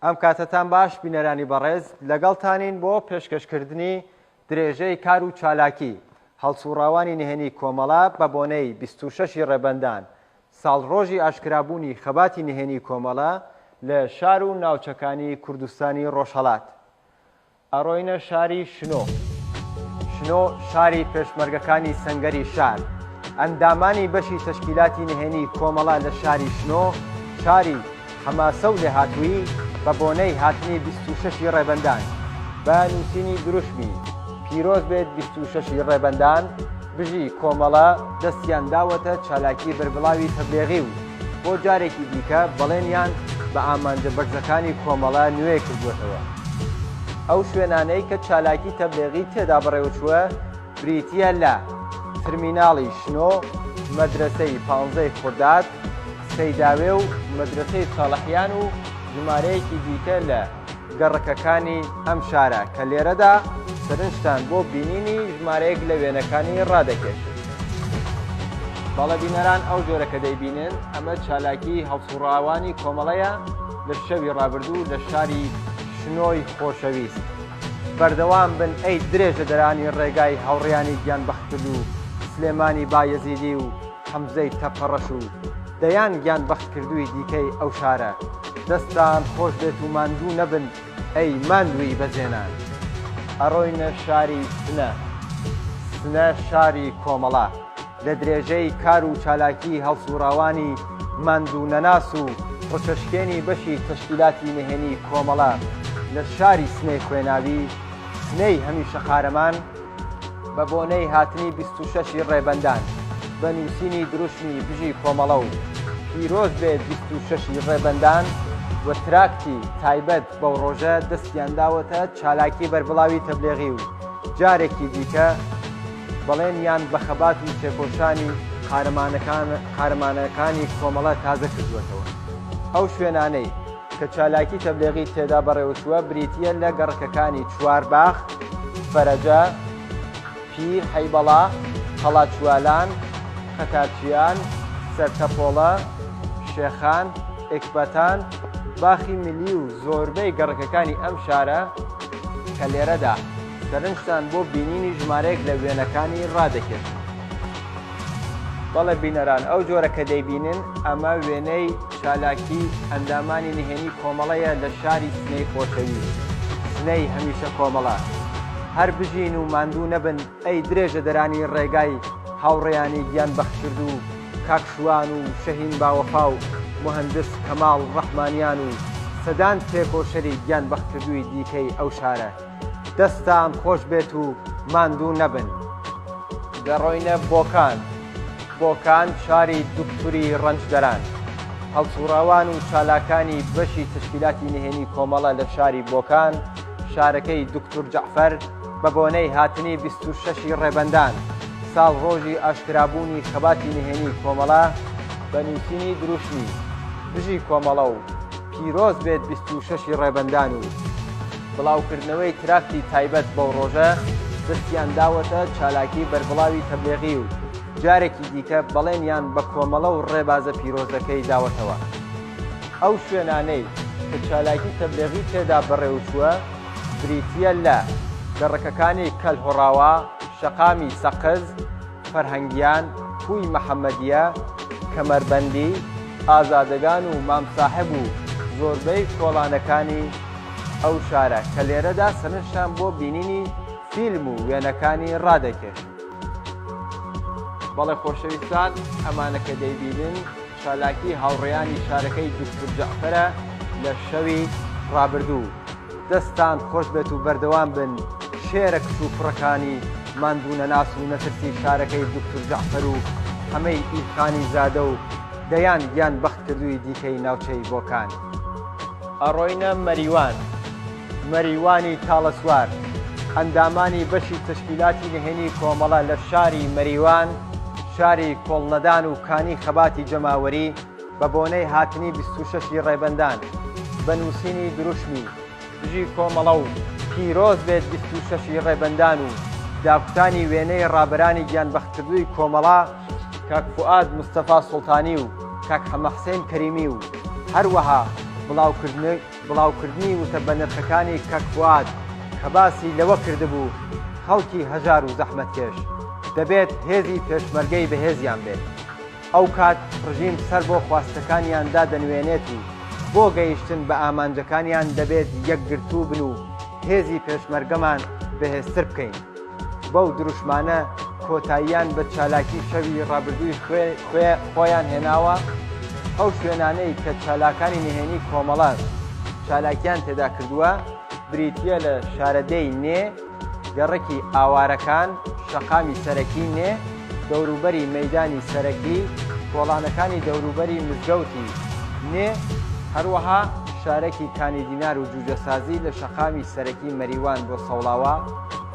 ئەم کاتەتان باش بینەرانی بەڕێز، لەگەڵتانین بۆ پێشکەشکردنی درێژەی کار و چالاکی هەڵسوڕاوانی نهێنی کۆمەڵە بە بۆنەی 26 ی ڕێبەندان، ساڵڕۆژی ئاشکرابوونی خەباتی نهێنی کۆمەڵە لە شار و ناوچەکانی کوردستانی ڕۆژهەڵات. ئەڕۆینە شاری شنۆ. شنۆ شاری پێشمەرگەکانی سەنگەری شار. ئەندامانی بەشی تەشکیلاتی نهێنی کۆمەڵە لە شاری شنۆ، شاری حەماسە و لێهاتوویی، بە بۆنەی هاتنی 26 ی ڕێبەندان، بە نووسینی دروشمی، پیرۆز بێت 26 ی ڕێبەندان، بژی کۆمەڵە، دەستیان داوەتە چالاکی بەربڵاوی تەبلێغی و بۆ جارێکی دیکە بەڵێنیان بە ئامانجە بەرزەکانی کۆمەڵە نوێ کردووەتەوە. ئەو شوێنانەی کە چالاکی تەبلێغی تێدا بەڕێوەچووە بریتییە لە، ترمیناڵی شنۆ، مەدرەسەی پانزەی خورداد، سەیداوێ و مەدرەسەی ساڵحیان و ژمارەیەکی دیکە لە گەڕەکەکانی ئەم شارە کە لێرەدا سەرنجتان بۆ بینینی ژمارەیەک لە وێنەکانی ڕادەکێشن. بەڵێ بینەران ئەو جۆرە کە دەیبینن ئەمە چالاکی هەڵسوڕاوانی کۆمەڵەیە لە شەوی ڕابردوو لە شاری شنۆی خۆشەویست. بەردەوام بن ئەی درێژەدەرانی ڕێگای هاوڕێیانی گیانبەختکردوو سلێمانی بایەزیدی و حەمزەی تەپەڕەش و دەیان گیانبەختکردووی دیکەی ئەو شارە. دەستتان خۆش بێت و ماندوو نەبن ئەی ماندووی بەجێنان. ئەڕۆینە شاری سنە. سنە شاری کۆمەڵە. لە درێژەی کار و چالاکیی هەڵسووڕاوانی ماندوونەناس و ڕچەشکێنی بەشی تەشکیلاتی نهێنیی کۆمەڵە لە شاری سنەی خوێناوی، سنەی هەمیشە قارەمان، بە بۆنەی هاتنی 26 ی ڕێبەندان، بە نووسینی دروشمی بژی کۆمەڵە و پیرۆز بێت 26 ی ڕێبەندان و تراکتی تایبەت بەو ڕۆژە دەستیان داوەتە چالاکی بەربڵاوی تەبلێغی و جارێکی دیکە بەڵێنیان بە خەبات و تێکۆشانی قارەمانەکانی کۆمەڵە تازە کردووەتەوە. ئەو شوێنانەی کە چالاکی تەبلێغی تێدا بەڕێوەچووە بریتییە لە گەڕەکەکانی چوارباخ، فەرەجە، پیر حەیبەڵا، قەڵاچوالان، قەتارچیان، سەرتەپۆڵە، شێخان، ئێکباتان، باخی ملی و زۆربەی گەڕەکەکانی ئەم شارە کە لێرەدا سەرنجتان بۆ بینینی ژمارەیەک لە وێنەکانی ڕادەکێشم. بەڵێ بینەران ئەو جۆرە کە دەیبینن ئەمە وێنەی چالاکی ئەندامانی نهێنی کۆمەڵەیە لە شاری سنەی خۆشەویست، سنەی هەمیشە کۆمەڵە. هەر بژین و ماندوو نەبن ئەی درێژەدەرانی ڕێگای هاوڕێیانی گیانبەختکردوو کاک شوان و شەهین باوەفا و موهەندس کەماڵ ڕەحمانیان و سەدان تێکۆشەری گیانبەختکردووی دیکەی ئەو شارە. دەستتان خۆش بێت و ماندوو نەبن. دەڕۆینە بۆکان. بۆکان شاری دوکتوری ڕەنجدەران. هەڵسووڕاوان و چالاکانی بەشی تەشکیلاتی نهێنی کۆمەڵە لە شاری بۆکان، شارەکەی دوکتور جەعفەر، بە بۆنەی هاتنی 26 ی ڕێبەندان، ساڵڕۆژی ئاشکرابوونی خەباتی نهێنی کۆمەڵە، بە نووسینی دروشمی بژی کۆمەڵە و پیرۆز بێت 26 ی ڕێبەندان و بڵاوکردنەوەی تراکتی تایبەت بەو ڕۆژە دەستیان داوەتە چالاکی بەربڵاوی تەبلێغی و جارێکی دیکە بەڵێنیان بە کۆمەڵە و ڕێبازە پیرۆزەکەی داوەتەوە. ئەو شوێنانەی کە چالاکی تەبلێغی تێدا بەڕێوچووە بریتییە لە، گەڕەکەکانی کەلهوڕاوا، شەقامی سەقز، فەرهەنگیان، کوی محەمەدیە، کەمەربەندی، ئازادەگان و مام ساحێب و زۆربەی کۆڵانەکانی ئەو شارە کە لێرەدا سەرنجتان بۆ بینینی فیلم و وێنەکانی ڕادەکێشم. بەڵێ خۆشەویستان ئەمانە کە دەیبینن چالاکی هاوڕێیانی شارەکەی دوکتور جەعفەرە لە شەوی ڕابردوو. دەستتان خۆش بێت و بەردەوام بن شێرە کچ و کوڕەکانی ماندوونەناس و نەترسی شارەکەی دوکتور جەعفەر و حەمەی ئیلخانی زادە و دەیان گیان بەختکردووی دیکەی ناوچەی بۆکان. ئەڕۆینە مەریوان. مەریوانی تاڵەسوار. ئەندامانی بەشی تەشکیلاتی نهێنی کۆمەڵە لە شاری مەریوان، شاری کۆڵنەدان و کانی خەباتی جەماوەری، بە بۆنەی هاتنی 26 ی ڕێبەندان، بە نووسینی دروشمی، بژی کۆمەڵە و پیرۆز بێت 26 ی ڕێبەندان و داکوتانی وێنەی ڕابەرانی گیانبەختکردووی کۆمەڵە، کاک فوئاد مستەفا سوڵتانی و کاک حەمەحسێن کەریمی و هەروەها. بڵاوکردنی وتە بەنرخەکانی کاک فوئاد کە باسی لەوە کردبوو خەڵکی هەژار و زەحمەتکێش دەبێت هێزی پێشمەرگەی بەهێزیان بێت ئەوکات ڕژیم سەر بۆ خواستەکانیان دادەنوێنێت و بۆ گەیشتن بە ئامانجەکانیان دەبێت یەکگرتوو بن و هێزی پێشمەرگەمان بەهێزتر بکەین. بەو دروشمانە کۆتاییان بە چالاکی شەوی ڕابردووی خۆیان هێناوە، ئەو شوێنانەی کە چالاکانی نهێنی کۆمەڵە چالاکیان تێدا کردووە بریتییە لە شارەدێی نێ، گەڕەکی ئاوارەکان، شەقامی سەرەکی نێ، دەوروبەری مەیدانی سەرەکی، کۆڵانەکانی دەوروبەری مزگەوتی نێ، هەروەها شارەکی کانی دینار و جوجەسازی لە شەقامی سەرەکی مەریوان بۆ سەوڵاوا،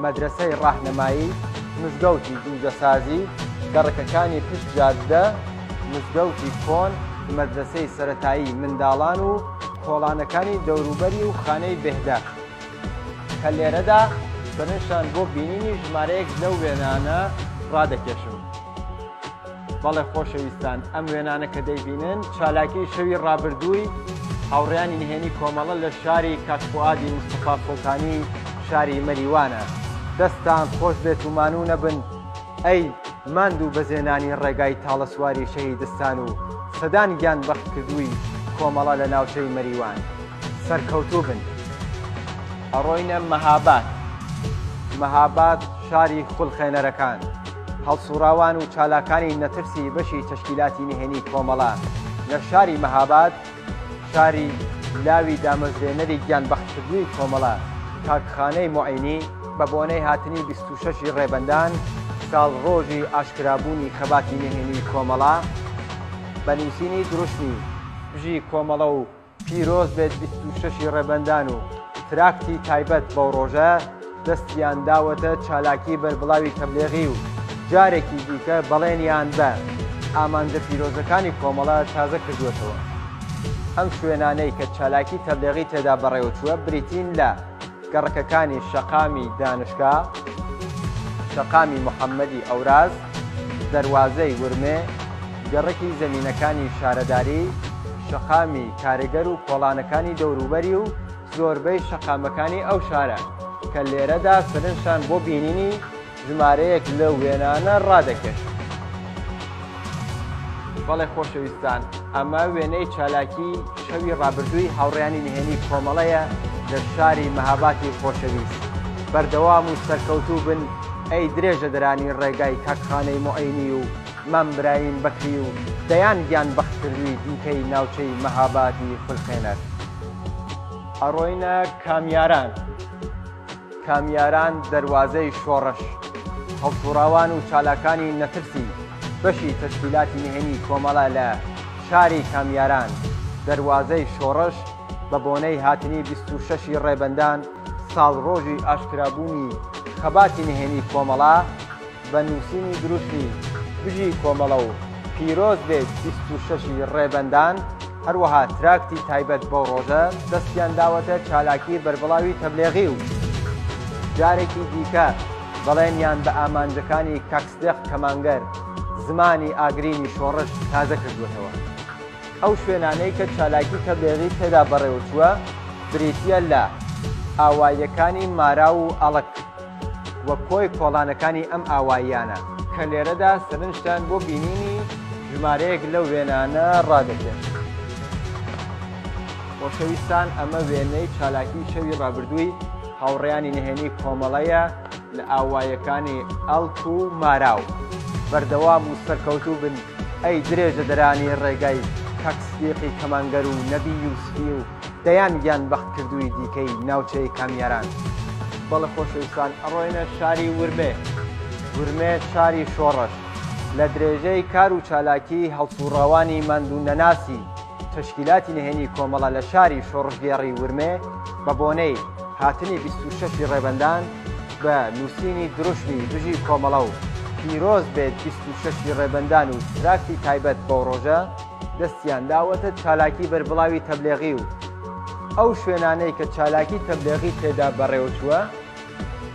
مەدرەسەی ڕاهنەمایی، مزگەوتی جوجەسازی، گەڕەکەکانی پشت جاددە، مزگەوتی کۆن، مەدرەسەی سەرەتایی منداڵان و کۆڵانەکانی دەوروبەری و خانەی بێهداشت. کە لێرەدا سەرنجتان بۆ بینینی ژمارەیەک لەو وێنانە ڕادەکێشم. بەڵێ خۆشەویستان ئەم وێنانە کە دەیبینن چالاکی شەوی ڕابردووی هاوڕێیانی نهێنی کۆمەڵە لە شاری کاک فوئادی مستەفا سوڵتانی شاری مەریوانە. دەستتان خۆش بێت و مانوو نەبن ئەی ماندوو بەزێنانی ڕێگای تاڵەسواری شەهیدستان و سەدان گیان بەختکردووی کۆمەڵە لە ناوچەی مەریوان. سەرکەوتوو بن. ئەڕۆینە مەهاباد. مەهاباد شاری خولقێنەرەکان. هەڵسوڕاوان و چالاکانی نەترسی بەشی تەشکیلاتی نهێنی کۆمەڵە لە شاری مەهاباد، شاری لاوی دامەزرێنەری گیانبەختکردووی کۆمەڵە کاک خانەی موعینی بە بۆنەی هاتنی 26 ی ڕێبەندان، ساڵڕۆژی ئاشکرابوونی خەباتی نهێنی کۆمەڵە، بە نووسینی دروشمی بژی کۆمەڵە و پیرۆز بێت 26 ی ڕێبەندان و تراکتی تایبەت بەو ڕۆژە دەستیان داوەتە چالاکی بەربڵاوی تەبلێغی و جارێکی دیکە بەڵێنیان بە ئامانجە پیرۆزەکانی کۆمەڵە تازە کردووەتەوە. ئەم شوێنانەی کە چالاکی تەبلێغی تێدا بەڕێوەچووە بریتین لە گەڕەکەکانی شەقامی دانشگا، شەقامی محەممەدی ئەوراز، دەروازەی ورمێ، گەڕەکی زەمینەکانی شارەداری، شەقامی کارگەر و کۆڵانەکانی دەوروبەری و زۆربەی شەقامەکانی ئەو شارە، کە لێرەدا سەرنجتان بۆ بینینی ژمارەیەک لەو وێنانە ڕادەکێشم. بەڵێ خۆشەویستان، ئەمە وێنەی چالاکی شەوی ڕابردووی هاوڕێیانی نهێنی کۆمەڵەیە لە شاری مەهاباتی خۆشەویست. بەردەوام و سەرکەوتوو بن ئەی درێژەدەرانی ڕێگای کاک خانەی موعینی و مام برایم بەکری و دەیان گیان بەختکردووی دیکەی ناوچەی مەهاباتی خولقێنەر. ئەڕۆینە کامیاران. کامیاران دەروازەی شۆڕش، هەڵسوڕاوان و چالاکانی نەترسی بەشی تەشکیلاتی نهێنی کۆمەڵە لە شاری کامیاران دەروازەی شۆڕش بە بۆنەی هاتنی 26 ی ڕێبەندان ساڵڕۆژی ئاشکرابوونی خەباتی نهێنی کۆمەڵە بە نووسینی دروشمی بژی کۆمەڵە و پیرۆز بێت 26 ی ڕێبەندان، هەروەها تراکتی تایبەت بەو ڕۆژە دەستیان داوەتە چالاکی بەربڵاوی تەبلێغی و جارێکی دیکە بەڵێنیان بە ئامانجەکانی کاک سدیق کەمانگەر زمانی ئاگرینی شۆڕش تازە کردووەتەوە. ئەو شوێنانەی کە چالاکی تەبلێغی تێدا بەڕێوەچووە بریتییە لە ئاواییەکانی ماراو و ئەڵک و کۆی کۆڵانەکانی ئەم ئاواییانە. کە لێرەدا سەرنجتان بۆ بینینی ژمارەیەک لەو وێنانە ڕادەکێشم. خۆشەویستان ئەمە وێنەی چالاکی شەوی ڕابردووی هاوڕێیانی نهێنی کۆمەڵەیە لە ئاواییەکانی ئەڵک و ماراو. بەردەوام و سەرکەوتوو بن ئەی درێژەدەرانی ڕێگای کاک سدیقی کەمانگەر و نەبی یوسفی و دەیان گیان بەختکردووی دیکەی ناوچەی کامیاران. بەڵێ خۆشەویستان ئەڕۆینە شاری ورمێ، ورمێ شاری شۆڕش، لە درێژەی کار و چالاکیی هەڵسووڕاوانی ماندوونەناسی تەشکیلاتی نهێنی کۆمەڵە لە شاری شۆڕشگێڕی ورمێ بە بۆنەی هاتنی 26 ی ڕێبەندان بە نووسینی دروشمی بژی کۆمەڵە و پیرۆز بێت 26 ی ڕێبەندان و تراکتی تایبەت بەو ڕۆژە دەستیان داوەتە چالاکی بەربڵاوی تەبلێغی و ئەو شوێنانەی کە چالاکی تەبلێغی تێدا بەڕێوەچووە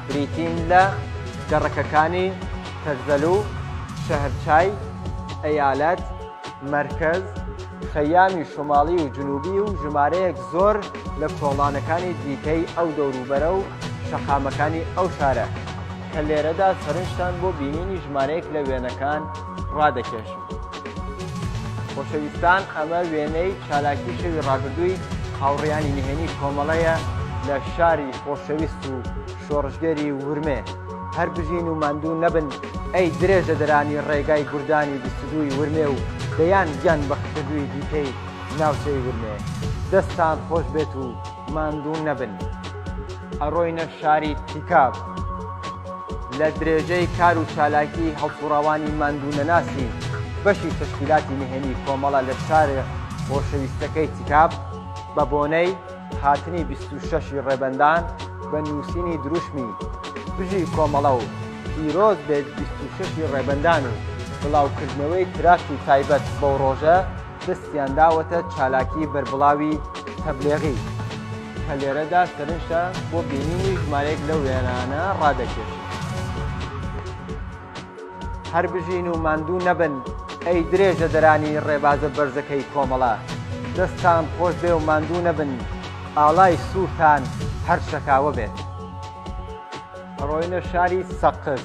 بریتین لە گەڕەکەکانی تەرزەلوو، شەهرچای، ئەیالەت، مەرکەز، خەیامی شوماڵی و جنوبی و ژمارەیەک زۆر لە کۆڵانەکانی دیکەی ئەو دەوروبەرە و شەقامەکانی ئەو شارە کە لێرەدا سەرنجتان بۆ بینینی ژمارەیەک لە وێنەکان ڕادەکێشم. خۆشەویستان ئەمە وێنەی چالاکی شەوی ڕابردووی هاوڕێیانی نهێنی کۆمەڵەیە لە شاری خۆشەویست و شۆڕشگێری ورمێ. هەر بژین و ماندوو نەبن ئەی درێژەدەرانی ڕێگای گوردانی 22 ی ورمێ و دەیان گیان بەختکردووی دیکەی ناوچەی ورمێ. دەستتان خۆش بێت و ماندوو نەبن. ئەڕۆینە شاری تیکاب. لە درێژەی کار و چالاکیی هەڵسوڕاوانی ماندوونەناسی بەشی تەشکیلاتی نهێنی کۆمەڵە لە شارە خۆشەویستەکەی تیکاب بە بۆنەی هاتنی 26 ی ڕێبەندان بە نووسینی دروشمی بژی کۆمەڵە و پیرۆز بێت 26 ی ڕێبەندان و بڵاوکردنەوەی تراکتی تایبەت بەو ڕۆژە دەستیان داوەتە چالاکی بەربڵاوی تەبلێغی کە لێرەدا سەرنجتان بۆ بینینی ژمارەیەک لەو وێنانە ڕادەکێشین. هەر بژین و ماندوو نەبن ئەی درێژەدەرانی ڕێبازە بەرزەکەی کۆمەڵە. دەستتان خۆش بێ و ماندوو نەبن، ئاڵای سوورتان هەر شەکاوە بێت. ڕۆینە شاری سەقز.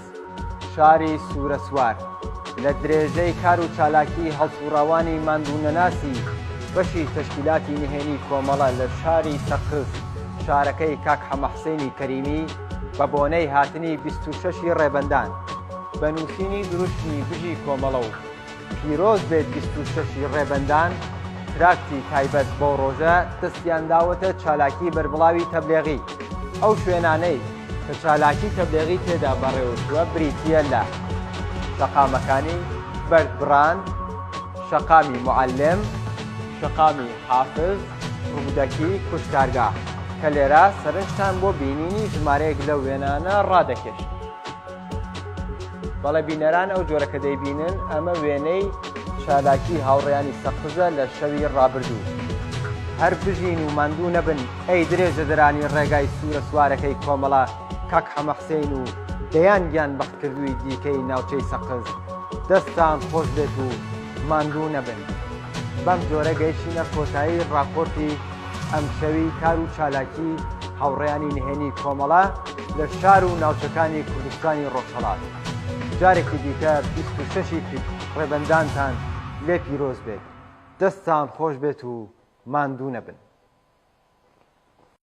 شاری سوورەسوار، لە درێژەی کار و چالاکیی هەڵسووڕاوانی ماندوونەناسی بەشی تەشکیلاتی نهێنی کۆمەڵە لە شاری سەقز، شارەکەی کاک حەمەحسێنی کەریمی بە بۆنەی هاتنی 26 ی ڕێبەندان، بە نووسینی دروشمی بژی کۆمەڵە و پیرۆز بێت 26 ی ڕێبەندان، تراکتی تایبەت بەو ڕۆژە دەستیان داوەتە چالاکی بەربڵاوی تەبلێغی. ئەو شوێنانەی کە چالاکی تەبلێغی تێدا بەڕێوەچووە بریتییە لە، شەقامەکانی، بەردبڕان، شەقامی موعەلم، شەقامی حافز، ڕوودەکی، کوشتارگا، کە لێرە سەرنجتان بۆ بینینی ژمارەیەک لەو وێنانە ڕادەکێشم. بەڵێ بینەران ئەو جۆرە کە دەیبینن ئەمە وێنەی چالاکی هاوڕێیانی سەقزە لە شەوی ڕابردوو. هەر بژین و ماندوو نەبن ئەی درێژەدەرانی ڕێگای سوورە سوارەکەی کۆمەڵە کاک حەمە حسین و دەیان گیان بەختکردووی دیکەی ناوچەی سەقز. دەستتان خۆش بێت و ماندوو نەبن. بەم جۆرە گەیشتینە کۆتایی ڕاپۆرتی ئەمشەوی کار و چالاکی هاوڕێیانی نهێنی کۆمەڵە لە شار و ناوچەکانی کوردستانی ڕۆژهەڵات. جارێکی دیکە 26 ی ڕێبەندانتان لێ پیرۆز بێت. دەستتان خۆش بێت و ماندوو نەبن.